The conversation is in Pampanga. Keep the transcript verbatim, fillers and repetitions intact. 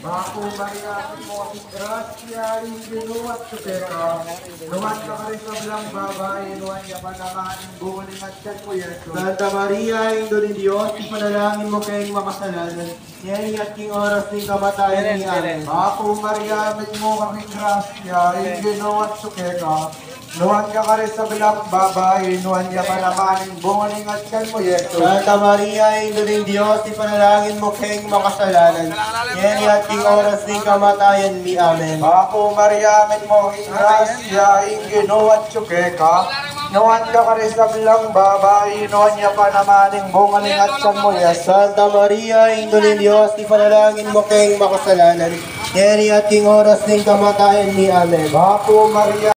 Bapu Maria, mitmu ka king grasya, ing Ginu atyu keka. Nuan ka karing sablang babai, nuan ya pa naman ing bunga ning atian mu, Jesus. Santa Maria, Indu ning Dios, ipanalangin mu keng makasalanan, ngeni at king oras ning kamatayan mi. Amen. Bapu Maria, mitmu ka king grasya, ing Ginu atyu keka. Nuan ka karing sablang babai, nuan ya pa naman ing bunga ning atian mu, Jesus. Santa Maria, Indu ning Dios, ipanalangin mu keng makasalanan, ngeni at king oras ning kamatayan mi. Amen. Bapu Maria, mitmu ka king grasya, ing Ginu atyu keka. Nuan ka karing sablang babai, nuan ya pa naman ing bunga ning atian mu, Jesus. Santa Maria, Indu ning Dios, ipanalangin mu keng makasalanan, ngeni at king oras ning kamatayan mi. Amen. Bapu Maria,